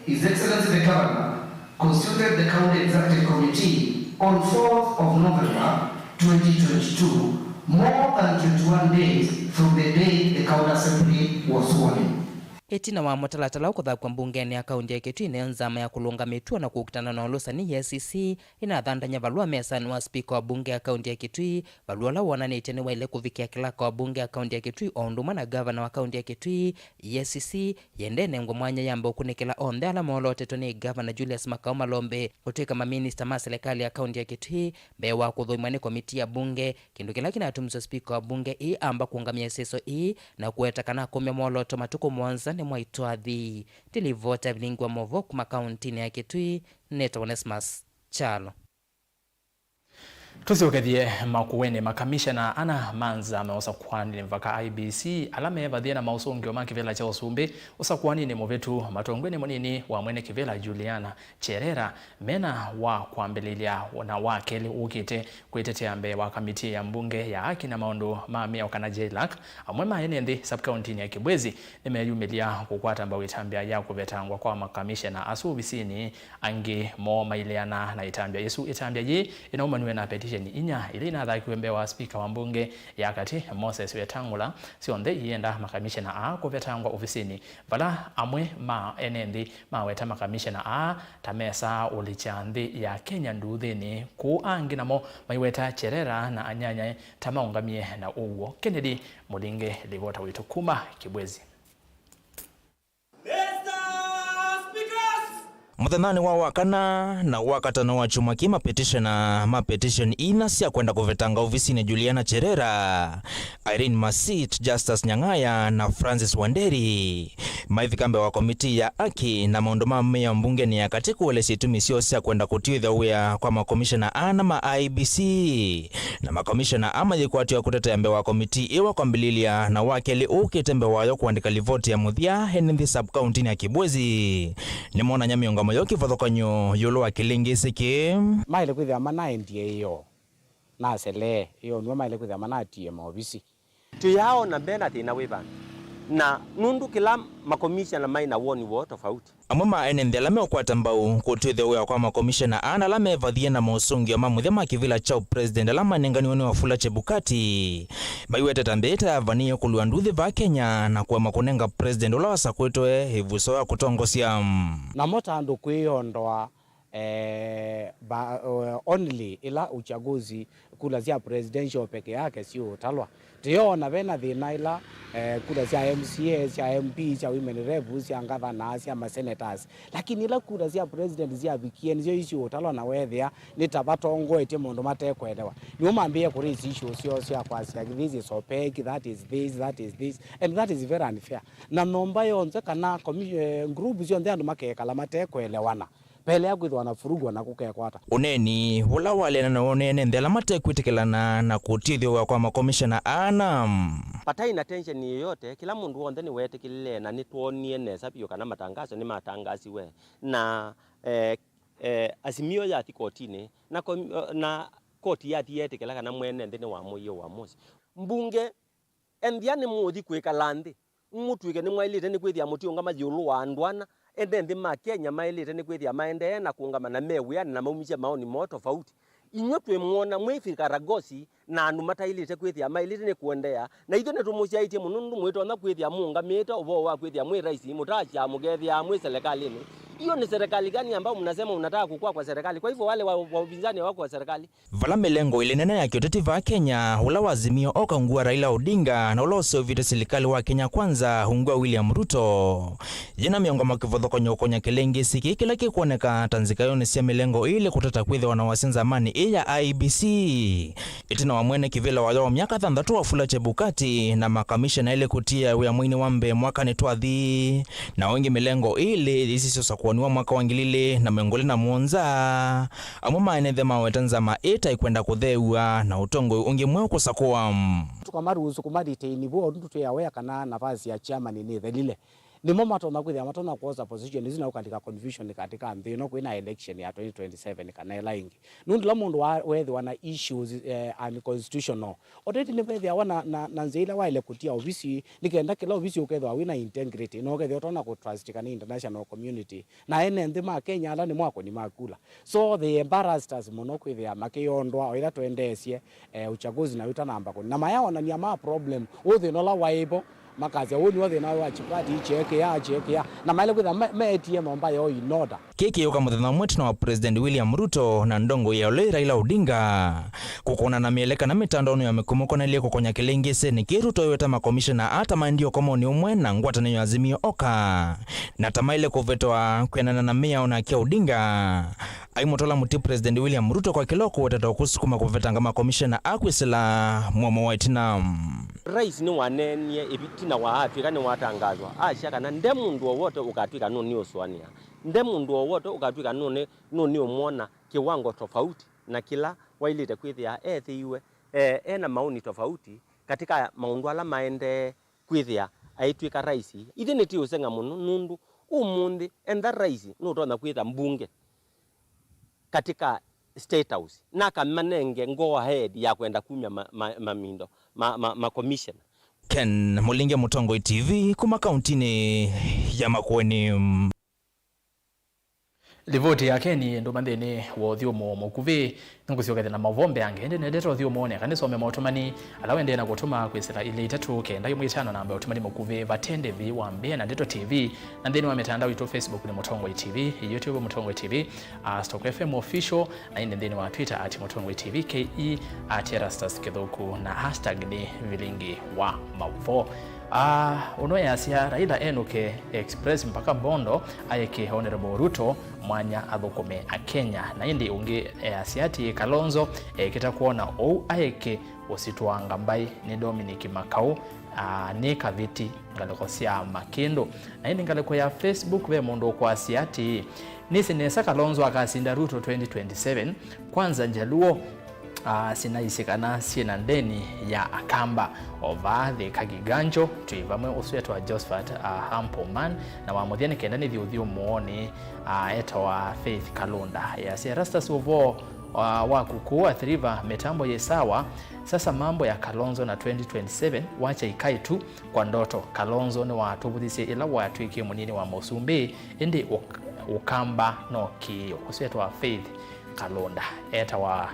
His Excellency the Governor constituted the County Executive Committee on fourth of November twenty twenty-two, more than twenty-one days from the day the County Assembly was sworn in. Ĩtina wa mũtalatala wa kũthakw'a mbungenĩ ya kaunti ya Kitui, nĩyo nzama ya kũlũnga mĩtuo na kũkitana na ũlũsani, E A C C, ĩnathandany'a valũa mesanĩ wa spika wa mbunge ya kaunti ya Kitui, valũa ũla wonanĩtye nĩwaĩle kũvikĩa kĩlaka wa mbunge ya kaunti ya Kitui o ũndũ ũmwe na ngavana wa kaunti ya Kitui. E A C C yĩendee ĩnengwe mwanya yambe ũkunĩkĩla onthe ala moolotetwe nĩ ngavana Julius Makau Malombe ũtw'ĩka maminista ma silikalĩ ya kaunti ya Kitui mbee wa kũthũimwa nĩ komitii ya mbunge, kĩndũ kĩla kĩnatumisye spika wa mbunge ĩĩ amba kũũngamya ĩseso ĩĩ na kũweta kana akomya mwolooto matukũ mũonza nĩ mwaitwathi. Ndilivota Vilingi wa Movo kuma kauntinĩ ya Kitui, nĩtawa Onesmus Kyalo. Tũsyokethye makũenĩ. Makamishena ana ma nzama ya ũsakũani nĩ mĩvaka, I E B C, ala meevathie na maũsũngĩo ma kĩvĩla kya ũsumbĩ ũsakũaninĩ mũvĩtu, matongoew'e nĩ mũnini wa mwene kĩvĩla Juliana Cherera, mena wa kwambĩlĩlya na wa kelĩ ũkĩte kwĩtetea mbee wa Kamiti ya Mbunge ya Haki na Maũndũ ma Mĩao, kana JLAC. Amwe ma ene nthĩ sub-kauntinĩ ya Kibwezi nĩmeyumĩlya kũkwata mbau ĩtambya ya kũvetangwa kwa makamishena asu ovisinĩ. Angĩ moo maileana na ĩtambya yĩsu. Ĩtambya yĩĩ ĩnaumaniw'e na petisheni inya ila inathakiwe mbee wa spika wa mbunge ya katĩ, Moses Wetang'ula, syonthe iienda makamishena aa kũvetangwa ovisinĩ, vala amwe ma ene nthĩ maweta makamishena aa ta mesaa ũlikya nthĩ ya Kenya nduthĩnĩ, kũu angĩ namo maiweta Cherera na anyanyae ta maũngamie na ũw'o. Kennedy Mũlinge, livota witũ kuma Kibwezi. Mũthenyanĩ wa Wakana na Wakatano wa kyumwa kĩĩ, mapetishena ma petisheni inya sya kwenda kũvetanga ovisinĩ Juliana Cherera, Irene Masit, Justus Nyang'aya na Francis Wanderi maivika mbee wa Komitii ya Haki na Maũndũ ma Mĩao mbungenĩ ya katĩ kũelesya itumi syoo sya kwenda kũtiĩthya wĩa kwa makomishena ana ma I E B C. Na makomishena aa mayĩkwatĩwa kũtetea mbee wa komitii ĩĩ wa kwambĩlĩlya na wa kelĩ ũkĩte mbee wayo kũandĩka livoti ya mũthya ene nthĩ sub-kauntinĩ ya Kibwezi. Nĩmonany'a mĩũngamo yoo kĩvathũkany'o ĩũlũ wa kĩlĩngĩsĩ kĩĩ. Maĩle kwĩthĩwa manaendie ĩyoo, naselee ĩyoo, nĩw'o maĩle kwĩthĩwa manatie maovisi. Tũyaaona me na thĩna wĩ vandũ. Na nũndũ kĩla makomishana maĩ na woni woo tofauti. Amwe ma ene nthĩ ala meũkwata mbau kũtw'ĩthĩa wĩa kwa makomishana aa na ala mevathie na mosũngĩo ma mũthya ma kĩvĩla kya ũpresident ala manenganiwe nĩ Wafula Chebukati maiwetete mbee ta yavanĩĩe kũlua nduthi vaa Kenya na kũema kũnenga president ũla wasakwĩtwe ĩvuso ya kũtongosya. Namo ta andũ kwĩyondoa, eh, ba, eh, only ĩla uchaguzi, kura sya presidential peke yake siũtalwa. Tũyona vena thĩna ĩla, eh, kura sya M C A, sya M P, sya women rep, sya ngavana, sya masenators. Lakini ĩla kura sya president syavikie, nĩsyo isiũtalwa na weethĩa nĩ ta vatongoetye maũndũ matekwelewa. Nĩo mambĩĩe kũraise issues syoo sya kwasya, "This is opaque, that is this, that is this, and that is very unfair." Na nomba yonthe kana commi-, eh, group syonthe andũ makekala matekwelewana. Pelea kwĩthĩwa na vurugu na kũkekwata. Ũneeni ũla waleana na ũneene nthĩ ala matekwĩtĩkĩlana na kũtithĩwa kwa makomishana ana. Patai na tension yoyote, kĩla mũndũ w'onthe nĩweetĩkĩlile na nĩtwonie nesa vyũ kana matangaso nĩmatangasiwe. Na, eh, eh, Azimio yathi kotinĩ, na kom-, na koti yathi yeetĩkĩla kana mwene nthĩ nĩwamũie ũamusi. Mbunge, enthĩa nĩmũũthi kwĩkala nthĩ. Mũtw'ĩke nĩmwaĩlĩte nĩ kwĩthĩa mũtiũngama ĩũlũ wa andũ ana. Ene nthĩ ma Kenya maĩlĩte nĩ kwĩthĩa maendee na kũũngama na me wĩanĩ na maumisye maoni moo tofauti. Inyw'ĩ twĩmwona mwĩ vikaragosi na andũ mataĩlĩte kwĩthĩa maĩlĩte nĩ kũendeea, na ithyĩ nĩtũmũsyaĩtye mũno nũndũ mwĩtonya kwĩthĩa mũũngamĩte ũvoo wa kwĩthĩa mwĩ raisi, mũtaasyaa mũkethĩaa mwĩ serikalĩnĩ. Hiyo ni serikali gani ambayo mnasema unataka kukua kwa serikali? Kwa hivyo wale wa, wa upinzani hawako kwa serikali. Vala mĩlengo ĩlĩ nene ya kĩũteti vaa Kenya, ũla wa Azimio Oka ungu wa Raila Odinga na ũla ũseũvĩte silikalĩ wa Kenya Kwanza ungu wa William Ruto, yĩna mĩongo ma kĩvathũkany'o ũkonya kĩlĩngĩsĩ kĩĩ kĩla kĩkwoneka ta nzikaĩonĩ sya mĩlengo ĩlĩ kũtata kwĩthĩwa na wasya nzamanĩ ĩĩ ya I E B C. Ĩtina wa mwene kĩvĩla wayo wa myaka thanthatũ Wafula Chebukati na makamishena elĩ kũtia wĩa mweinĩ wa mbee mwakanĩ twathi, na o ĩngĩ mĩlengo ĩlĩ yĩsisye ũsakũani wa mwaka wa ngili ilĩ na mĩongo ĩlĩ na mũonza, amwe ma ene nthĩ maweta nzama ĩĩ ta ĩkwenda kũtheew'a na ũtongoi ũngĩ mweũ kũsakũwa. Tũkamaruhusu kũmaretain vo, nũndũ twĩ aware kana nafasi ya chairman nĩthelile. Nĩmo matonya kwĩthĩa matonya kwosa position isu na ũkalika confusion katika nthĩ ĩno kwĩna election ya twenty twenty-seven kana ĩla ĩngĩ. Nũndũ la mũndũ wa, wethĩwa na issues, eh, unconstitutional, already nĩvethĩawa na, na, na nzĩa ila waĩle kũtia ovisi, nĩ kenda kĩla ovisi ũkethĩwa wĩna integrity, na ũkethĩa ũtonya kũtrustika nĩ international community. Na ene nthĩ ma Kenya ala nĩmo akũni ma kula. So they embarrassed us mũno kwĩthĩa makĩyondoa o ĩla twendeesye, eh, uchaguzi na ũtanamba kũni. Na mayaonania ma problem, ũthĩna ũla waĩ vo, makasya, "Ũũ nĩw'o thĩna wa Chebukati, kyeekĩa, kyeekĩa." Na maĩle kwĩthĩa me-, meetie nyũmba yoo in order. Kĩĩ kĩyũka mũthenya ũmwe ĩtina wa President William Ruto na ndongoi ya ũlei Raila Odinga kũkũna na mĩele kana mĩtandaonĩ ya mĩkũmũkonelye kũkonya kĩlĩngĩsĩ nĩkĩ Ruto eweta makomishena ata maendie ũkomonĩ ũmwe na ngwatanĩo ya Azimio Oka, na ta maĩle kũvetwa kwĩanana na mĩao nake Odinga. Aimũtola mũtĩ President William Ruto kwa kĩla ũkũwetete ũkũsukuma kũvetanga makomishena a kwĩsĩla mũomo wa ĩtina. Rais nĩwaneenie ĩtina wa atw'ĩka nĩwatangathwa, asya kana nde mũndũ o wothe ũkatw'ĩka nũnĩũsũanĩa, nde mũndũ o wothe ũkatw'ĩka nũnĩ-, nũnĩũmwona kĩwango tofauti na kĩla waĩlĩte kwĩthĩa ethĩiwe, e, ena maoni tofauti katika maũndũ ala maendee kwĩthĩa aitw'ĩka rais. Ithyĩ nĩtĩũseng'a mũno nũndũ ũmũnthĩ entha rais nũtonya kwĩtha mbunge katika State House, na akamanenge go ahead ya kwenda kumya ma, ma, mamindo, ma, ma, ma commissioner. Ken Mũlinge, Mũtongoi T V, kuma kauntinĩ ya Makueni. Livoti ya Ken ndũma nthĩnĩ wa ũthyũmũo mũkuvĩ. Nĩngũsyokethya na maũvoo mbeange, ĩndĩ nendete ũthyũmũonĩ aka nĩsome maũtũmani ala wendee na kũtũma kwĩsĩla ilĩ itatũ kenda ĩmwe itano namba ya ũtũmani mũkuvĩ vate ndĩvi wa mbee na Ndeto T V, na nthĩnĩ wa mĩtandao itũ, Facebook nĩ Mũtongoi T V, YouTube Mũtongoi T V, uh, Stock F M Official, na ĩndĩ nthĩnĩ wa Twitter at Mũtongoi T V K E, at Erastus Kĩthũku, na hashtag nĩ vilingi wa maũvoo. Ah, ũno easya Raila enũke Express mpaka Bondo, aeke Honorable Ruto mwanya athũkũme Akenya. Na ĩndĩ ũngĩ easya atĩ Kalonzo ekĩta kwona ũu, aeke ũsitũanga mbaĩ nĩ Dominic Makau, ah, nĩ kavĩti ngalĩko sya makĩndũ. Na ĩndĩ ngalĩko ya Facebook ve mũndũ ũkwasya atĩ, nĩsĩ nesa Kalonzo akasinda Ruto twenty twenty-seven, kwanza Njaluo, ah, sinaisye kana syĩ na ndeni ya Akamba. O vaa Thika Giganjo, twĩ vamwe ũsu etwa Josphat, ah, Hampoman, na wa mũthya nĩ kenda nĩthi ũthyũmũonĩ, ah, etawa Faith Kalunda. Easya Erastus ũvoo, ah, waku kũu Athi River, mĩtambo yĩ sawa, Sasa mambo ya Kalonzo na twenty twenty-seven, wacha ikae tu kwa ndoto. Kalonzo nĩwatũvũthisye ĩla watw'ĩkie mũnini wa mũsumbĩ, ĩndĩ ũk-, ũkamba no kĩĩo. Ũsu etawa Faith Kalũnda. Etawa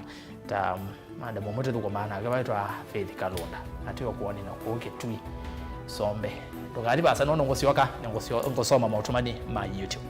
ta, um, madam mũtĩthũkũmaa nake vaĩtwa Faith Kalũnda. Ateo kwoni na kũu Kĩtui. Sombe. Ndũkathi vasa, nono ngũsyoka, ngũsyo-, ngũsoma maũtũmani ma YouTube.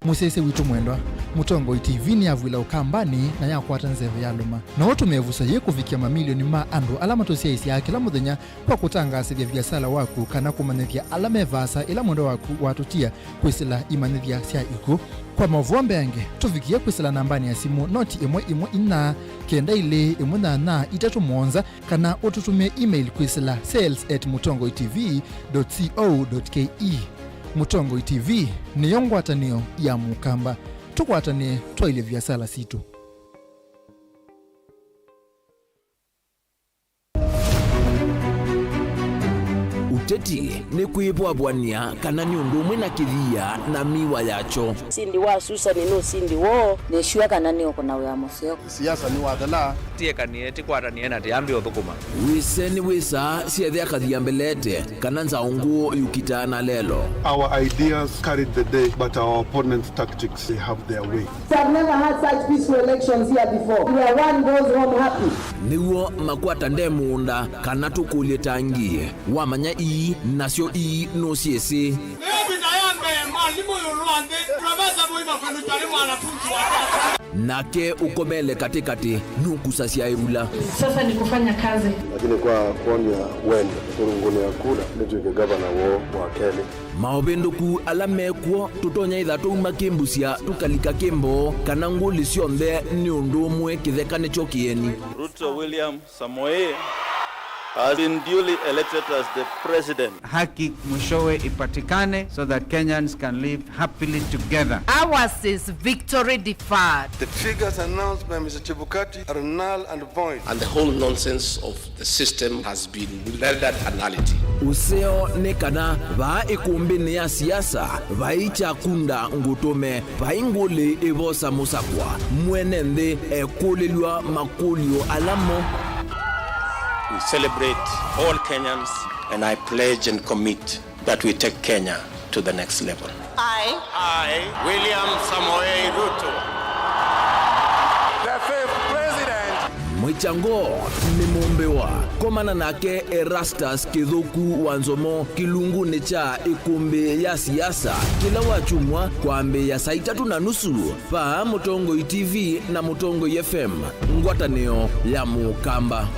Mũsyaĩĩsya witũ mwendwa, Mũtongoi T V nĩyavw'ĩla Ũkambanĩ na yakwata nzeve yalũma. No ũtũme ĩvuso yĩĩ kũvikĩa mamilioni ma andũ ala matũsyaĩĩsyaa kĩla mũthenya kwa kũtangaasĩthya viasala waku kana kũmanyĩthya ala me vaasa ĩla mwendwa waku watũtia kwĩsĩla imanyĩthya sya ikw'ũ. Kwa maũvoo mbeange, tũvikĩe kwĩsĩla nambanĩ ya simũ noti ĩmwe ĩmwe inya kenda ilĩ ĩmwe nyanya itatũ mũonza, kana ũtũtũmĩe email kwĩsĩla sales at mũtongoi T V dot co dot K E. Mũtongoi T V nĩyo ngwatanĩo ya Mũkamba. Tũkwatanĩe twaĩlye viasala sitũ. Ũteti nĩ kwĩvwavw'ania kana nĩ ũndũ ũmwe na kĩthia na miwa yakyo. Ũsindi wa Susani nĩ ũsindi woo. Nĩsure kana nĩũkũna wĩa mũseo. Siasa nĩwathela. Tiekanie, tikwatanĩe na tiambi ũthũkũma. Wĩse nĩ wĩsa syethe akathia mbelete, kana nzaũ ngũũ yũkitaa na lelo. Our ideas carried the day, but our opponents' tactics, they have their way. I've never had such peaceful elections here before, where one goes home happy. Nĩw'o makwata nde mũũnda, kana tũkũlye tangi. Wamanya ii, nasyo ii nũsyĩsĩ. Nĩyo visa ya mbee mwalimũ ĩũlũ wa nthĩ, Professor Moi Makueni Charĩ mwanafunzi wa Nake ũkomele katĩkatĩ nũkusasya ĩvula. Sasa ni kufanya kazi. Lakini kwa kuonia wendo, kũrũngũnĩa kura, nĩtw'ĩke gavana woo wa kelĩ. Maũvĩndũku ala mekw'o, tũtonya ĩtha twauma kĩmbusya tũkalika kĩmboo, kana ngũlĩ syonthe nĩ ũndũ ũmwe kĩtheka nĩkyo kĩeni. Ruto William Samoei has been duly elected as the president. Haki mwishowe ipatikane so that Kenyans can live happily together. Ours is victory deferred. The figures announced by Mister Chebukati are null and void. And the whole nonsense of the system has been rendered a nullity. Ũseo nĩ kana vaa ĩkũmbĩnĩ ya siasa vai kyakunda ngũtũme. Vai ngũlĩ ĩvosa mũsakwa, mwene nthĩ ekũlĩlw'a makũlyo ala mo. We celebrate all Kenyans, and I pledge and commit that we take Kenya to the next level. I, I, William Samoei Ruto, the fifth president. Mwĩkyango nĩ mũmbĩwa. Komana nake Erastus Kĩthũku wa Nzomo kĩlungunĩ kya ĩkũmbĩ ya siasa kĩla wakyumwa kwambĩĩa saa itatũ na nusu vaa Mũtongoi T V na Mũtongoi F M, ngwatanĩo ya Mũkamba.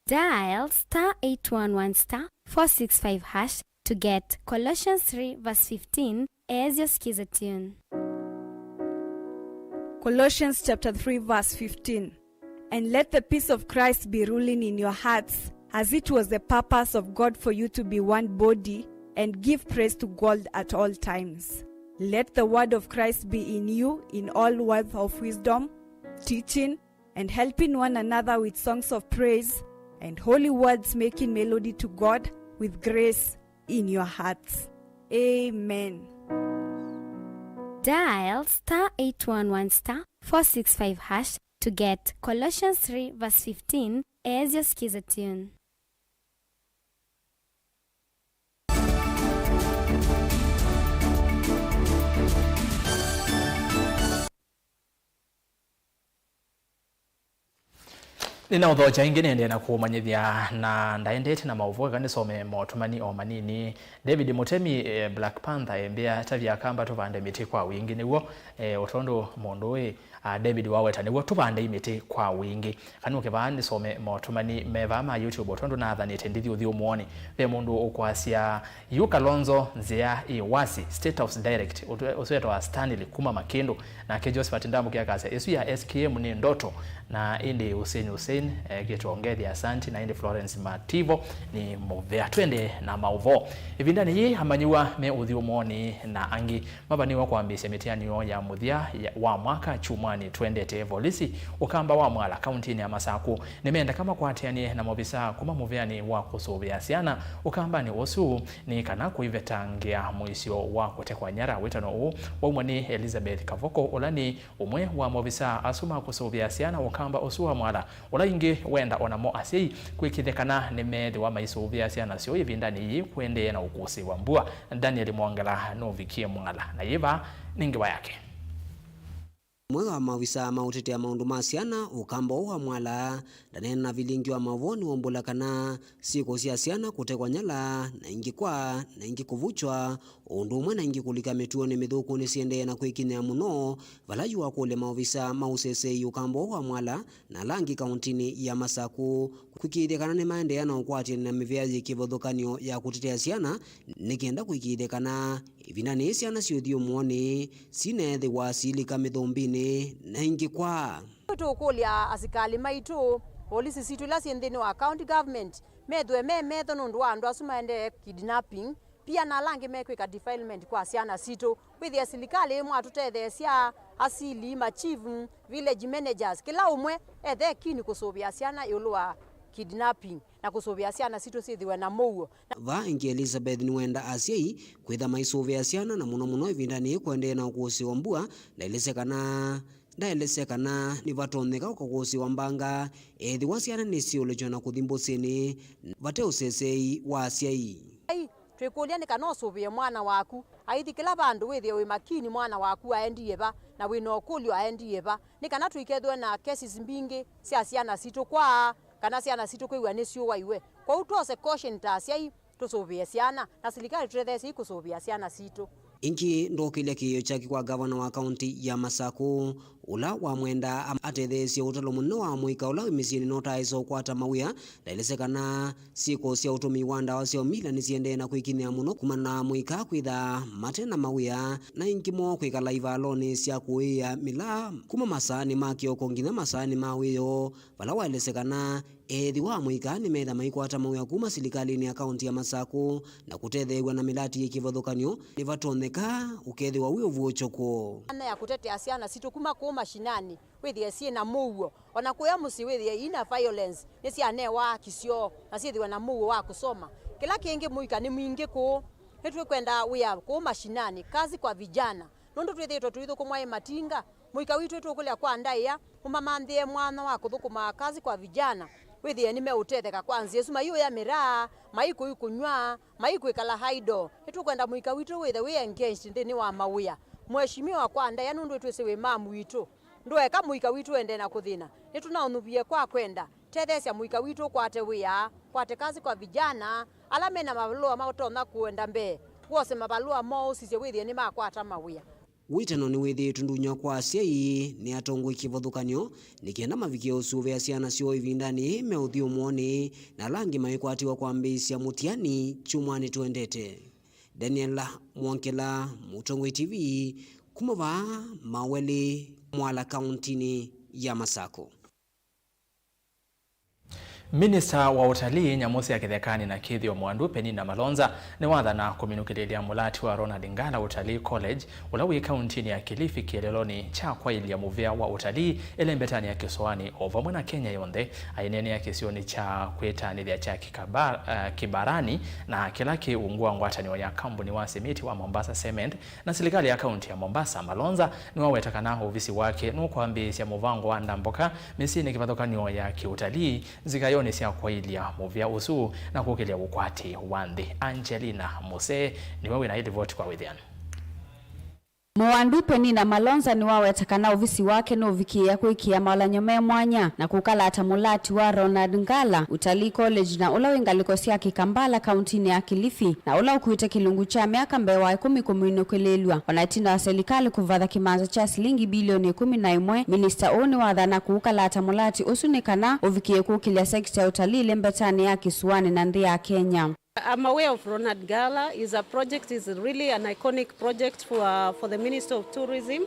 Dial star eight one one star four six five hash to get Colossians three verse fifteen. Ezio Skiza Tune. Colossians chapter three verse fifteen. And let the peace of Christ be ruling in your hearts, as it was the purpose of God for you to be one body, and give praise to God at all times. Let the word of Christ be in you in all words of wisdom, teaching, and helping one another with songs of praise and holy words, making melody to God with grace in your hearts. Amen. Dial star eight one one star four six five hash to get Colossians three verse fifteen. Ezio Skiza Tune. Nĩnaũthokya ĩngĩ nĩendee na kũũmanyĩthya, na ndaendete na maũvoo, eka nĩsome motũmani o manini. David Mũtemi, eh, Black Panther, embĩa, "Tavya Akamba tũvande mĩtĩ kwa wingĩ." Nĩw'o, eh, o tondũ mũndũ ũĩ, ah, David waweta, nĩw'o tũvandei mĩtĩ kwa wingĩ. Kanũke vaa nĩsome motũmani me vaa ma YouTube, o tondũ nathanĩte ndithi ũthyũmũonĩ. Ve mũndũ ũkwasya, "Yu Kalonzo nzĩa ĩ wasi, State House direct." Ũtwe-, ũsu etawa Stanley kuma Makĩndũ. Nake Josephat Ndamũke akasya, "Ĩsu ya S K M nĩ ndoto, na ĩndĩ ũseni ũsei." Ekĩtwe Ngethi Asanti, na ĩndĩ Florence Mativo nĩ mũvea. Twende na maũvoo. Ĩvindanĩ yĩĩ, amanyĩw'a me ũthyũmũonĩ na angĩ mavaniwe kwambĩĩsya mĩtianĩo ya mũthya ya, wa mwaka kyumwanĩ twendete. Volisi Ũkamba wa Mwala kauntinĩ ya Masakũ nĩmendeka makwatĩanĩe na maovisaa kuma mũvĩanĩ wa kũsũvĩa syana ũkambanĩ ũsu nĩ kana kũivetangĩa mũisyo wa kũtekwa nyara. Wĩtano ũũ waumwa nĩ Elizabeth Kavoko, ũla nĩ ũmwe wa maovisaa asu ma kũsũvĩa syana Ũkamba ũsu wa Mwala, ũla ĩngĩ wenda o namo asyai kwĩkĩĩthya kana nĩmeethĩwa maisũvĩa syana syoo ĩvindanĩ yĩĩ kũendee na ũkũsĩ wa mbua. Daniel Mwongela nũvikie Mwala, na yĩva nĩ ngewa yake. Ũmwe wa maovisaa ma ũtetea maũndũ ma syana Ũkamba ũũ wa Mwala ndaneena na vilingi wa maũvoo nĩwaumbũla kana syĩko sya syana kũtekwa nyala, na ingĩ kwaa, na ingĩ kũvukywa, o ũndũ ũmwe na ingĩ kũlika mĩtuonĩ mĩthũku nĩsiendee na kwĩkinyĩa mũno, vala yu akũlya maovisaa ma ũseseei Ũkamba ũũ wa Mwala na ala angĩ kauntinĩ ya Masakũ kwĩkĩĩthya kana nĩmaendeea na ũkwatĩanĩ na mĩvĩa yĩ kĩvathũkany'o ya kũtetea syana, nĩ kenda kwĩkĩĩthya kana ĩvindanĩ yĩĩ syana syĩ ũthyũmũonĩ sineethĩwa siilika mĩthũmbinĩ na ingĩ kwaa. Tũkũlya asikalĩ maitũ, polisi sitũ ila syĩ nthĩnĩ wa county government, methĩwe me metho nũndũ wa andũ asu maendee kidnapping, pia na ala angĩ mekwĩka defilement kwa syana sitũ. Wĩthĩe silikalĩ mwatũtetheesya, asili, machief, village managers, kĩla ũmwe ethe kini kũsũvĩa syana ĩũlũ wa kidnapping na kũsũvĩa syana sitũ syĩthĩwe na mũuo. Vaa ĩngĩ, Elizabeth nĩwenda asyai kwĩtha maisũvĩa syana, na mũno mũno ĩvindanĩ yĩĩ kũendee na ũkũsĩ wa mbua, ndaelesya kana, ndaelesya kana nĩvatonyeka ũkakũsĩwa mbanga ethĩwa syana nĩsyĩũlĩkywa na kũthi mbũsĩnĩ vate ũseseei wa asyai. Ai, twĩkũlya nĩ kana ũsũvĩe mwana waku aithi kĩla vandũ, wĩthĩe wĩ makini mwana waku aendie va, na wĩ na ũkũlyo aendie va, nĩ kana tũikethĩwe na cases mbingĩ sya syana sitũ kwaa, kana syana sitũ kwĩw'a nĩsyũwaiwe. Kwoou twose caution ta asyai, tũsũvĩe syana, na silikalĩ tũtetheesyei kũsũvĩa syana sitũ. Ĩngĩ, ndokĩlya kĩĩo kyake kwa ngavana wa kaunti ya Masakũ, ũla wamwendaa am-, atetheesye ũtalo mũnene wa mũika ũla wĩ mĩsyĩnĩ na ũtaaĩsa ũkwata mawĩa. Ndaelesya kana syĩko sya ũtũmĩi wa ndawa sya ũmila nĩsiendee na kwĩkinyĩa mũno kumana na amũika kwĩtha mate na mawĩa, na ĩngĩ moo kwĩkala ivalonĩ sya kũĩĩa mĩlaa kuma masaanĩ ma kĩoko nginya masaanĩ ma wĩoo, vala waelesya kana ethĩwa amũika nĩmetha maikwata mawĩa kuma silikalĩnĩ ya kaunti ya Masakũ na kũtetheew'a na mĩlati yĩ kĩvathũkany'o, nĩvatonyeka ũkethĩwa wĩ ũvuũkyũko. Ana ya kũtetea syana sitũ kuma kũu mashinani wĩthĩe syĩ na mũuo, o na kũya mũsyĩ wĩthĩe ina violence, nĩsyanewa kĩsyo na syĩthĩwe na mũuo wa kũsoma. Kĩla kĩngĩ, mũika nĩ mwingĩ kũu. Nĩtwĩkwenda wĩa kũu mashinani, kazi kwa vijana, nũndũ twĩthĩĩtwe tũithũkũmwa ĩ matinga. Mũika witũ, tũkũlya kwa ndaĩa, mũmamanthĩe mwanya wa kũthũkũma kazi kwa vijana, wĩthĩe nĩmeũtetheka kwa nzĩa ĩsu, maiũya mĩraa, maikũi kũnyw'a, maikwĩkala idle. Nĩtũkwenda mũika witũ wĩthe wĩ engaged nthĩnĩ wa mawĩa. Mheshimiwa kwa ndaĩa, nũndũ twĩsĩ wĩ mamu witũ, ndũeka mũika witũ ũendee na kũthĩna. Nĩtũnaũnyuvie kwa kwenda. Tetheesya mũika witũ ũkwate wĩa, kwate kazi kwa vijana, ala me na mavalũa matonya kũenda mbee, wose mavalũa moo, ũsisye wĩthĩe nĩmakwata mawĩa. Wĩtano nĩwĩthĩĩtwe ndunywa kwa asyai nĩ atongoi kĩvathũkany'o nĩ kenda mavikĩe ũsũvĩa syana syoo ĩvindanĩ yĩĩ me ũthyũmũonĩ, na ala angĩ maikwatĩwa kwambĩĩsya mũtiani kyumwanĩ tũendete. Daniel Mwongela, Mũtongoi T V, kuma vaa Maweli, Mwala, kauntinĩ ya Masakũ. Minista wa ũtalii, nyamũ sya kĩthekanĩ na kĩthĩo, Mwandu Penina Malonza, nĩwathana kũminũkĩlĩlya mũlati wa Ronald Ngala Utalii College, ũla wĩ kauntinĩ ya Kilifi, kĩeleelonĩ kya kwaĩlya mũvĩa wa ũtalii ĩlembetanĩ ya kĩsũanĩ, o vamwe na Kenya yonthe. Aineenea kĩsionĩ kya kwĩtanĩthya kya Kikaba-, eh, Kibarani, na kĩla kĩ ungu wa ngwatanĩo ya kambuni wa simiti wa Mombasa Cement, na silikalĩ ya kaunti ya Mombasa. Malonza nĩwaweta kana ovisi wake nũkwambĩĩsya mũvango wa ndambũka mĩsyĩnĩ kĩvathũkany'o ya kĩũtalii nzikayonĩ sya kwaĩlya mũvĩa ũsu na kũkĩlya ũkwati wa nthĩ. Angelina Musee nĩwe wĩna ĩ livoti kwa wĩthĩano. Mũwandu Penina Malonza nĩwaweta kana ovisi wake nũvikĩĩa kwĩkĩa maũlany'o me mwanya na kũkalata mũlati wa Ronald Ngala Utalii College, na ũla wĩ ngalĩko sya Kikambala, kauntinĩ ya Kilifi, na ũla ũkuĩte kĩlungu kya myaka mbee wa ĩkũmi kũminũkĩlĩlw'a, o na ĩtina wa selikalĩ kũvatha kĩmanza kya silingi bilioni ĩkũmi na ĩmwe. Minista ũũ nĩwathana kũũkalata mũlati ũsu nĩ kana ũvikĩe kũkĩlya sekita ya ũtalii ĩlembetanĩ ya kĩsũanĩ na nthĩ ya Kenya. I'm aware of Ronald Ngala. Is a project, is really an iconic project for, uh, for the Ministry of Tourism.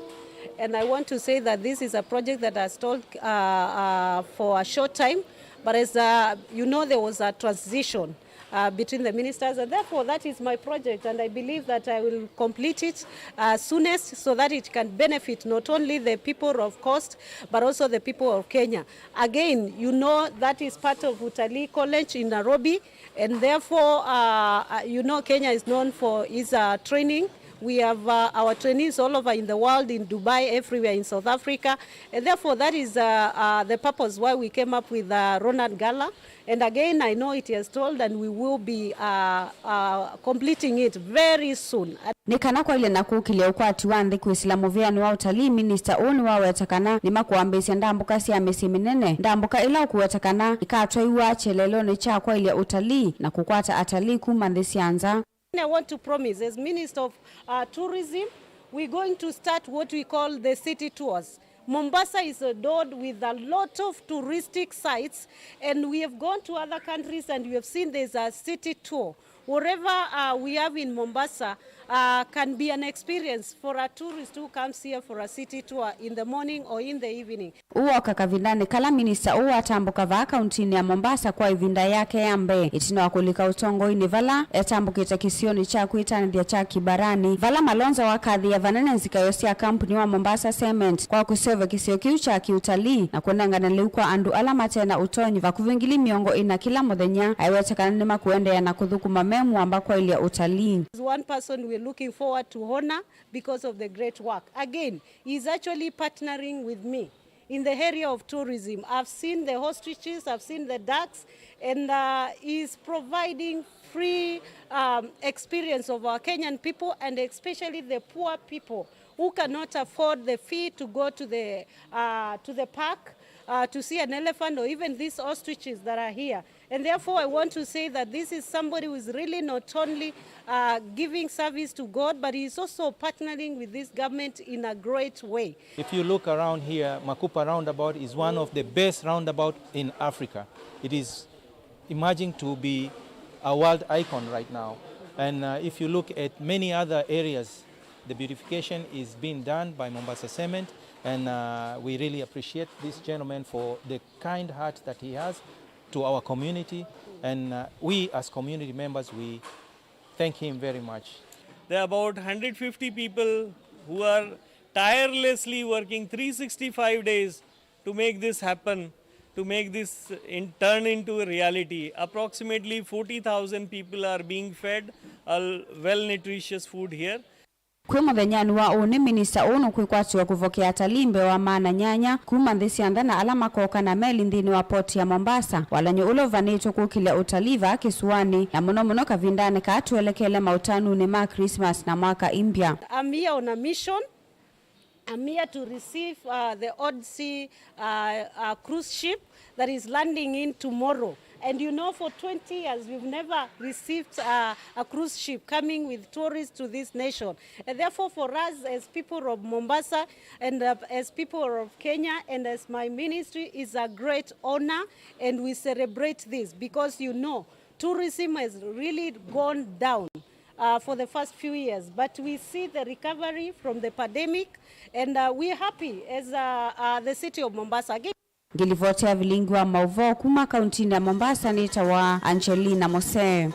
And I want to say that this is a project that has stalled, uh, uh, for a short time, but as, uh, you know, there was a transition, uh, between the ministers, and therefore that is my project, and I believe that I will complete it, uh, soonest, so that it can benefit not only the people of Coast, but also the people of Kenya. Again, you know, that is part of Utalii College in Nairobi, and therefore, uh, uh, you know, Kenya is known for its, uh, training. We have, uh, our trainees all over in the world, in Dubai, everywhere in South Africa. And therefore, that is, uh, uh, the purpose why we came up with, uh, Ronald Gala. And again, I know it has stalled, and we will be, uh, uh, completing it very soon. Nĩ kana kwaĩlya na kũkĩlya ũkwati wa nthĩ kwĩsĩla mũvĩanĩ wa ũtalii, minista ũũ nĩwaweta kana nĩmakũambĩĩsya ndambũka sya mĩsyĩ mĩnene, ndambũka ĩla ũkũweta kana ĩkatwaiwa kyelelonĩ kya kwaĩlya ũtalii na kũkwata atalii kuma nthĩ sya nza. I want to promise, as Minister of, uh, Tourism, we're going to start what we call the city tours. Mombasa is endowed with a lot of touristic sites, and we have gone to other countries and we have seen there's a city tour. Wherever, uh, we have in Mombasa, uh, can be an experience for a tourist who comes here for a city tour in the morning or in the evening. Ũũ woka kavindanĩ kala minista ũũ atambũka vaa kauntinĩ ya Mombasa kwa ĩvinda yake ya mbee ĩtina wa kũlika ũtongoinĩ, vala etambũkĩte kĩsionĩ kya kwĩtanĩthya kya Kibarani, vala Malonza wakathĩĩa vanene nzikayo sya kambuni wa Mombasa Cement kwa kũseũvya kĩsio kĩu kya kĩũtalii na kũnengane lĩu kwa andũ ala mate na ũtonyi vakuvĩ ngili mĩongo ĩna kĩla mũthenya. Aiweta kana nĩmakũendeea na kũthũkũma me mũamba kwaĩlya ũtalii. One person we're looking forward to honor because of the great work. Again, he's actually partnering with me in the area of tourism. I've seen the ostriches, I've seen the ducks, and, uh, he's providing free, um, experience of our Kenyan people, and especially the poor people who cannot afford the fee to go to the, uh, to the park, uh, to see an elephant or even these ostriches that are here. And therefore, I want to say that this is somebody who is really not only, uh, giving service to God, but he is also partnering with this government in a great way. If you look around here, Makupa roundabout is one of the best roundabout in Africa. It is emerging to be a world icon right now. And, uh, if you look at many other areas, the beautification is being done by Mombasa Cement, and, uh, we really appreciate this gentleman for the kind heart that he has to our community, and, uh, we as community members, we thank him very much. There are about hundred fifty people who are tirelessly working three sixty-five days to make this happen, to make this in, turn into a reality. Approximately forty thousand people are being fed a well nutritious food here. Kwĩ mũthenyanĩ wa ũnĩ, minista ũũ nũkwĩkwatĩwa kũvokea atalii mbee wa maana nyanya kuma nthĩ sya nza na ala makooka na meli nthĩnĩ wa port ya Mombasa, walany'o ũla ũvanĩtwe kũkĩlya ũtalii vaa kĩsũanĩ, na mũno mũno kavindanĩ kaa twelekele maũtanunĩ ma Christmas na mwaka mpya. I'm here on a mission. I'm here to receive, uh, the Odd Sea, uh, uh, cruise ship that is landing in tomorrow. And you know, for twenty years, we've never received, uh, a cruise ship coming with tourists to this nation. And therefore, for us as people of Mombasa and, uh, as people of Kenya and as my ministry, is a great honor, and we celebrate this because, you know, tourism has really gone down, uh, for the first few years, but we see the recovery from the pandemic, and, uh, we're happy as, uh, uh, the city of Mombasa. Again, ngĩlivotea vilingi wa maũvoo kuma kauntinĩ ya Mombasa nĩtawa Angelina Mose.